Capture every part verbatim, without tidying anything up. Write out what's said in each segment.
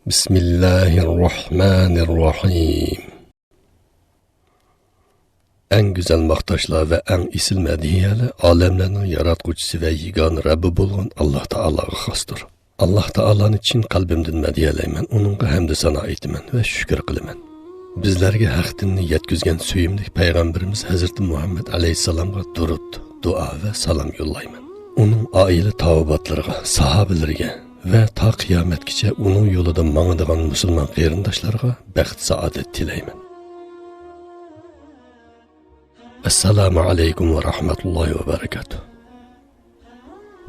بىسمىللاھىررەھمانىررەھىم. ئەڭ گۈزەل ماختاشلار ۋە ئەڭ ئېسىل مەدھىيەلەر ئالەملەرنىڭ ياراتقۇچىسى ۋە يېگانە رەببى بولغان ئاللاھ تائالاغا خاستۇر. ئاللاھ تائالانى چىن قەلبىمدىن مەدھىيەلەيمەن، ئۇنىڭغا ھەمدۇ سانا ئېيتىمەن ۋە شۈكۈر قىلىمەن. بىزلەرگە ھەق دىننى يەتكۈزگەن سۆيۈملۈك پەيغەمبىرىمىز ھەزرىتى مۇھەممەد ئەلەيھىسسالامغا دۇرۇد، دۇئا ۋە سالام يوللايمەن. ئۇنىڭ ئائىلە تاۋابىئاتلىرىغا، ساھابىلىرىگە ۋە تا قىيامەتكىچە ئۇنىڭ يولىدا ماڭىدىغان مۇسۇلمان قېرىنداشلارغا بەخت-سائادەت تىلەيمەن. ئەسسالامۇ ئەلەيكۇم ۋە رەھمەتۇللاھى ۋە بەرەكاتۇھ.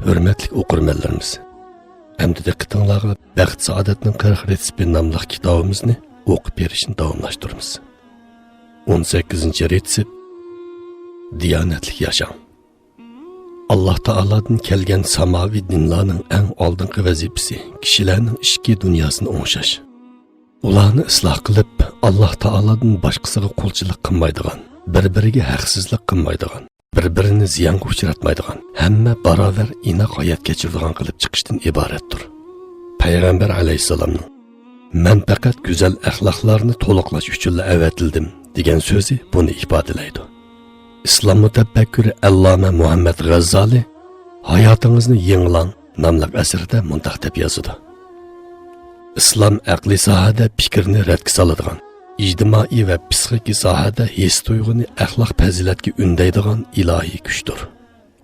ھۆرمەتلىك ئوقۇرمەنلىرىمىز، ئەمدى دىققىتىڭلارغا بەخت-سائادەتنىڭ قىرىق رېتسېپى ناملىق كىتابىمىزنى ئوقۇپ بېرىشنى داۋاملاشتۇرىمىز. ئون سەككىزىنچى رېتسېپ، دىيانەتلىك ياشاڭ. ئاللاھ تائالادىن كەلگەن ساماۋى دىنلارنىڭ ئەڭ ئالدىنقى ۋەزىپىسى كىشىلەرنىڭ ئىچكى دۇنياسىنى ئوڭشاش. ئۇلارنى ئىسلاھ قىلىپ، ئاللاھ تائالادىن باشقىسىغا قۇلچىلىق قىلمايدىغان، بىر-بىرىگە ھەقسىزلىق قىلمايدىغان، بىر-بىرىنى زىيانغا ئۇچراتمايدىغان، ھەممە باراۋەر ئىناق ھايات كەچۈرىدىغان قىلىپ چىقىشتىن ئىبارەتتۇر. پەيغەمبەر ئەلەيھىسسالامنىڭ «مەن پەقەت گۈزەل ئەخلاقلارنى تولۇقلاش ئۈچۈنلا ئەۋەتىلدىم» دېگەن سۆزى بۇنى ئىپادىلەيدۇ. ئىسلام مۇتەپەككۇرى ئەللامە مۇھەممەد غەززالى «ھاياتىڭىزنى يېڭىلاڭ» ناملىق ئەسىرىدە مۇنداق دەپ يازىدۇ: «ئىسلام ئەقلىي ساھەدە پىكىرنى رەتكە سالىدىغان، ئىجتىمائىي ۋە پسىخىكىي ساھەدە ھېس-تۇيغۇنى ئەخلاق-پەزىلەتكە ئۈندەيدىغان ئىلاھىي كۈچتۇر.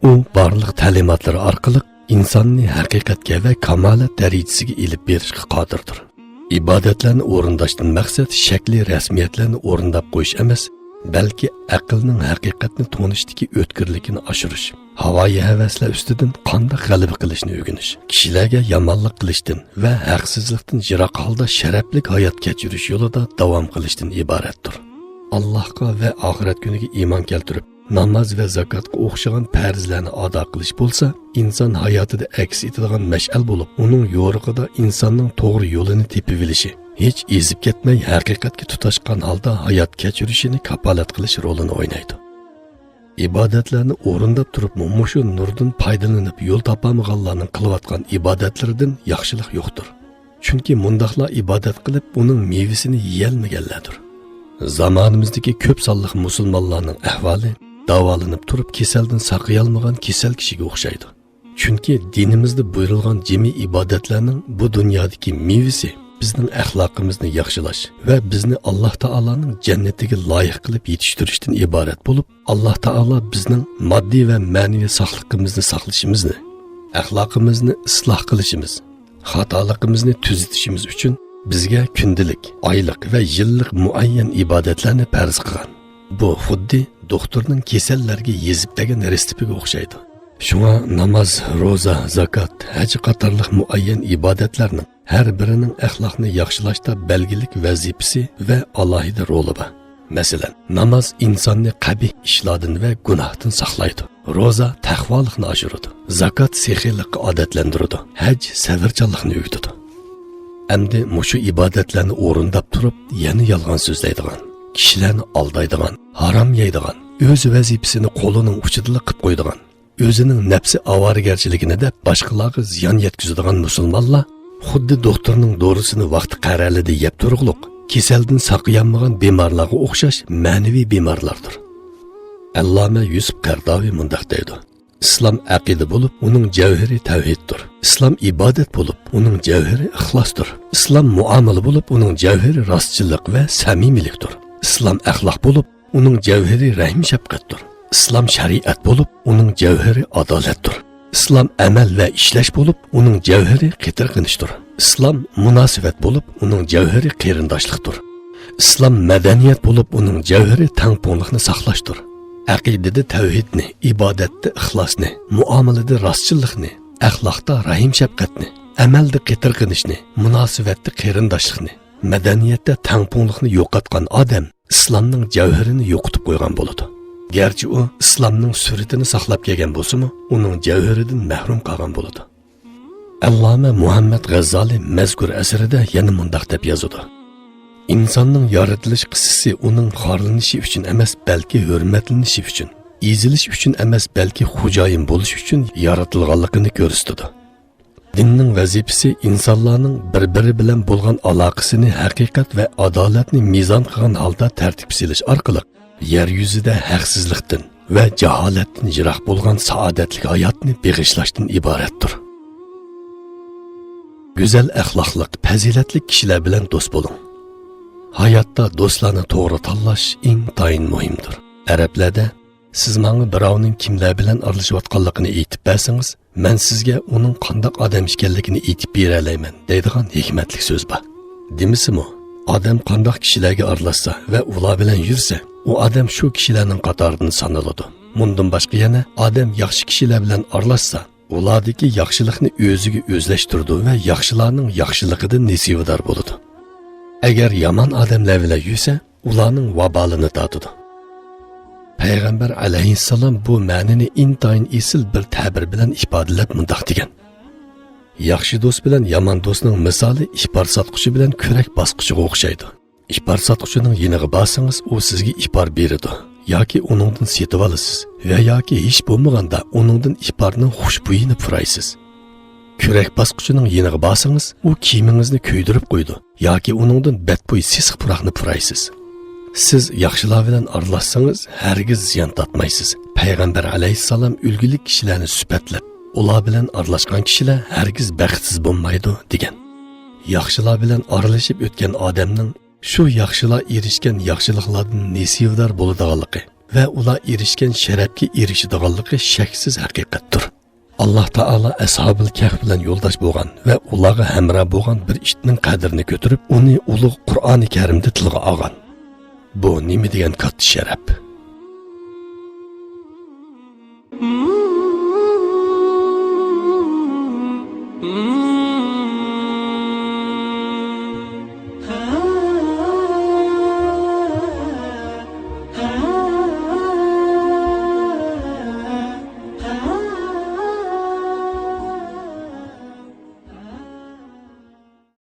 ئۇ بارلىق تەلىماتلىرى ئارقىلىق ئىنساننى ھەقىقەتكە ۋە كامالەت دەرىجىسىگە ئېلىپ بېرىشقا قادىردۇر.» ئىبادەتلەرنى ئورۇنداشتىن مەقسەت شەكلىي رەسمىيەتلەرنى ئورۇنداپ قويۇش ئەمەس، بەلكى ئەقىلنىڭ ھەقىقەتنى تونۇشتىكى ئۆتكۈرلۈكىنى ئاشۇرۇش، ھاۋايى ھەۋەسلەر ئۈستىدىن قانداق غەلىبە قىلىشنى ئۆگىنىش، كىشىلەرگە يامانلىق قىلىشتىن ۋە ھەقسىزلىقتىن يىراق ھالدا شەرەپلىك ھايات كەچۈرۈش يولىدا داۋام قىلىشتىن ئىبارەتتۇر. ئاللاھقا ۋە ئاخىرەت كۈنىگە ئىمان كەلتۈرۈپ، ناماز ۋە زاكاتقا ئوخشىغان پەرزلەرنى ئادا قىلىش بولسا، ئىنسان ھاياتىدا ئەكس ئېتىدىغان مەشئەل بولۇپ، ئۇنىڭ يورۇقىدا ئىنساننىڭ توغرا يولىنى تېپىۋېلىشى، ھېچ ئېزىپ كەتمەي، ھەقىقەتكە تۇتاشقان ھالدا ھايات كەچۈرۈشىنى كاپالەت قىلىش رولىنى ئوينايدۇ. ئىبادەتلەرنى ئورۇنداپ تۇرۇپمۇ مۇشۇ نۇردىن پايدىلىنىپ يول تاپالمىغانلارنىڭ قىلىۋاتقان ئىبادەتلىرىدىن ياخشىلىق يوقتۇر. چۈنكى مۇنداقلار ئىبادەت قىلىپ، ئۇنىڭ مېۋىسىنى يېيەلمىگەنلەردۇر. زامانىمىزدىكى كۆپ سانلىق مۇسۇلمانلارنىڭ ئەھۋالى داۋالىنىپ تۇرۇپ كېسەلدىن ساقىيالمىغان كېسەل كىشىگە ئوخشايدۇ. چۈنكى دىنىمىزدا بۇيرۇلغان جىمى ئىبادەتلەرنىڭ بۇ دۇنيادىكى مېۋىسى بىزنىڭ ئەخلاقىمىزنى ياخشىلاش ۋە بىزنى ئاللاھ تائالانىڭ جەننىتىگە لايىق قىلىپ يېتىشتۈرۈشتىن ئىبارەت بولۇپ، ئاللاھ تائالا بىزنىڭ ماددىي ۋە مەنىۋى ساقلىقىمىزنى ساقلىشىمىزنى، ئەخلاقىمىزنى ئىسلاھ قىلىشىمىز، خاتالىقىمىزنى تۈزىتىشىمىز ئۈچۈن بىزگە كۈندىلىك، ئايلىق ۋە يىللىق مۇئەييەن ئىبادەتلەرنى پەرز قىلغان. بۇ خۇددى دوختۇرنىڭ كېسەللەرگە يېزىپ بەرگەن رېتسېپىگە ئوخشايدۇ. شۇڭا ناماز، روزا، زاكات، ھەج قاتارلىق مۇئەييەن ئىبادەتلەرنىڭ ھەر بىرىنىڭ ئەخلاقنى ياخشىلاشتا بەلگىلىك ۋەزىپىسى ۋە ئالاھىدە رولى بار. مەسىلەن، ناماز ئىنساننى قەبىھ ئىشلاردىن ۋە گۇناھتىن ساقلايدۇ. روزا تەقۋالىقنى ئاشۇرىدۇ. زاكات سېخىيلىققا ئادەتلەندۈرىدۇ. ھەج سەۋرچانلىقنى ئۆگىتىدۇ. ئەمدى مۇشۇ ئىبادەتلەرنى ئورۇنداپ تۇرۇپ، يەنە يالغان سۆزلەيدىغان، كىشىلەرنى ئالدايدىغان، ھارام يەيدىغان، ئۆز ۋەزىپىسىنى قولىنىڭ ئۇچىدىلا قىپ قويىدىغان، ئۆزىنىڭ نەپسى ئاۋارىگەرچىلىكىنى دەپ باشقىلارغا زىيان يەتكۈزىدىغان مۇسۇلمانلار خۇددى دوختۇرنىڭ دورىسىنى ۋاقتى قەرەلىدە يەپ تۇرۇقلۇق، كېسەلدىن ساقىيالمىغان بىمارلارغا ئوخشاش مەنىۋى بىمارلاردۇر. ئەللامە يۈسۈپ قەرداۋى مۇنداق دەيدۇ: «ئىسلام ئەقىدە بولۇپ، ئۇنىڭ جەۋھىرى تەۋھىدتۇر. ئىسلام ئىبادەت بولۇپ، ئۇنىڭ جەۋھىرى ئىخلاستۇر. ئىسلام مۇئامىلە بولۇپ، ئۇنىڭ جەۋھىرى راستچىللىق ۋە سەمىمىيلىكتۇر. ئىسلام ئەخلاق بولۇپ، ئۇنىڭ جەۋھىرى رەھىم-شەپقەتتۇر. ئىسلام شەرىئەت بولۇپ، ئۇنىڭ جەۋھىرى ئادالەتتۇر. ئىسلام ئەمەل ۋە ئىشلەش بولۇپ، ئۇنىڭ جەۋھىرى قېتىرقىنىشتۇر. ئىسلام مۇناسىۋەت بولۇپ، ئۇنىڭ جەۋھىرى قېرىنداشلىقتۇر. ئىسلام مەدەنىيەت بولۇپ، ئۇنىڭ جەۋھىرى تەڭپۇڭلۇقنى ساقلاشتۇر.» ئەقىدىدە تەۋھىدنى، ئىبادەتتە ئىخلاسنى، مۇئامىلىدە راستچىللىقنى، ئەخلاقتا رەھىم-شەپقەتنى، ئەمەلدە قېتىرقىنىشنى، مۇناسىۋەتتە قېرىنداشلىقنى، مەدەنىيەتتە تەڭپۇڭلۇقنى يوقاتقان ئادەم ئىسلامنىڭ جەۋھىرىنى يوقىتىپ قويغان بولىدۇ. گەرچە ئۇ ئىسلامنىڭ سۈرىتىنى ساقلاپ كەلگەن بولسىمۇ، ئۇنىڭ جەۋھىرىدىن مەھرۇم قالغان بولىدۇ. ئەللامە مۇھەممەد غەززالى مەزكۇر ئەسىرىدە يەنە مۇنداق دەپ يازىدۇ: «ئىنساننىڭ يارىتىلىش قىسسىسى ئۇنىڭ خارلىنىشى ئۈچۈن ئەمەس، بەلكى ھۆرمەتلىنىشى ئۈچۈن، ئېزىلىش ئۈچۈن ئەمەس، بەلكى خوجايىن بولۇش ئۈچۈن يارىتىلغانلىقىنى كۆرسىتىدۇ.» دىننىڭ ۋەزىپىسى ئىنسانلارنىڭ بىر-بىرى بىلەن بولغان ئالاقىسىنى ھەقىقەت ۋە ئادالەتنى مىزان قىلغان ھالدا تەرتىپكە سېلىش ئارقىلىق، يەر يۈزىدە ھەقسىزلىقتىن ۋە جاھالەتتىن يىراق بولغان سائادەتلىك ھاياتنى بېغىشلاشتىن ئىبارەتتۇر. گۈزەل ئەخلاقلىق، پەزىلەتلىك كىشىلەر بىلەن دوست بولۇڭ. ھاياتتا دوستلارنى توغرا تاللاش ئىنتايىن مۇھىمدۇر. ئەرەبلەردە، «سىز ماڭا بىراۋنىڭ كىملەر بىلەن ئارىلىشىۋاتقانلىقىنى ئېيتىپ بەرسىڭىز، مەن سىزگە ئۇنىڭ قانداق ئادەم ئىكەنلىكىنى ئېيتىپ بېرەلەيمەن» دەيدىغان ھېكمەتلىك سۆز بار. دېمىسىمۇ، ئادەم قانداق كىشىلەرگە ئارىلاشسا ۋە ئۇلار بىلەن يۈرسە، ئۇ ئادەم شۇ كىشىلەرنىڭ قاتارىدىن سانىلىدۇ. مۇندىن باشقا يەنە ئادەم ياخشى كىشىلەر بىلەن ئارىلاشسا، ئۇلاردىكى ياخشىلىقنى ئۆزىگە ئۆزلەشتۈرىدۇ ۋە ياخشىلارنىڭ ياخشىلىقىدىن نېسىۋىدار بولىدۇ. ئەگەر يامان ئادەملەر بىلەن يۈرسە، ئۇلارنىڭ ۋابالىنى تارتىدۇ. پەيغەمبەر ئەلەيھىسسالام بۇ مەنىنى ئىنتايىن ئېسىل بىر تەبىر بىلەن ئىپادىلەپ مۇنداق دېگەن: «ياخشى دوست بىلەن يامان دوستنىڭ مىسالى ئىپار ساتقۇچى بىلەن كۈرەك باسقۇچىغا ئوخشايدۇ. ئىپار ساتقۇچىنىڭ يېنىغا بارسىڭىز، ئۇ سىزگە ئىپار بېرىدۇ ياكى ئۇنىڭدىن سېتىۋالىسىز ۋە ياكى ھېچ بولمىغاندا ئۇنىڭدىن ئىپارنىڭ خۇشبۇيىنى پۇرايسىز. كۈرەك باسقۇچىنىڭ يېنىغا بارسىڭىز، ئۇ كىيىمىڭىزنى كۆيدۈرۈپ قويىدۇ ياكى ئۇنىڭدىن بەتبۇي سېسىق پۇراقنى پۇرايسىز. سىز ياخشىلار بىلەن ئارىلاشسىڭىز، ھەرگىز زىيان تارتمايسىز.» پەيغەمبەر ئەلەيھىسسالام ئۈلگىلىك كىشىلەرنى سۈپەتلەپ، ئۇلار بىلەن ئارىلاشقان كىشىلەر ھەرگىز بەختسىز بولمايدۇ، دېگەن. ياخشىلار بىلەن ئارىلىشىپ ئۆتكەن ئادەمنىڭ شۇ ياخشىلار ئېرىشكەن ياخشىلىقلاردىن نېسىۋىدار بولىدىغانلىقى ۋە ئۇلار ئېرىشكەن شەرەپكە ئېرىشىدىغانلىقى شەكسىز ھەقىقەتتۇر. ئاللاھ تائالا ئەسھابۇل كەھف بىلەن يولداش بولغان ۋە ئۇلارغا ھەمراھ بولغان بىر ئىتنىڭ قەدرىنى كۆتۈرۈپ، ئۇنى ئۇلۇغ قۇرئانى كەرىمدە تىلغا ئالغان. بۇ نېمە دېگەن كاتتا شەرەپ!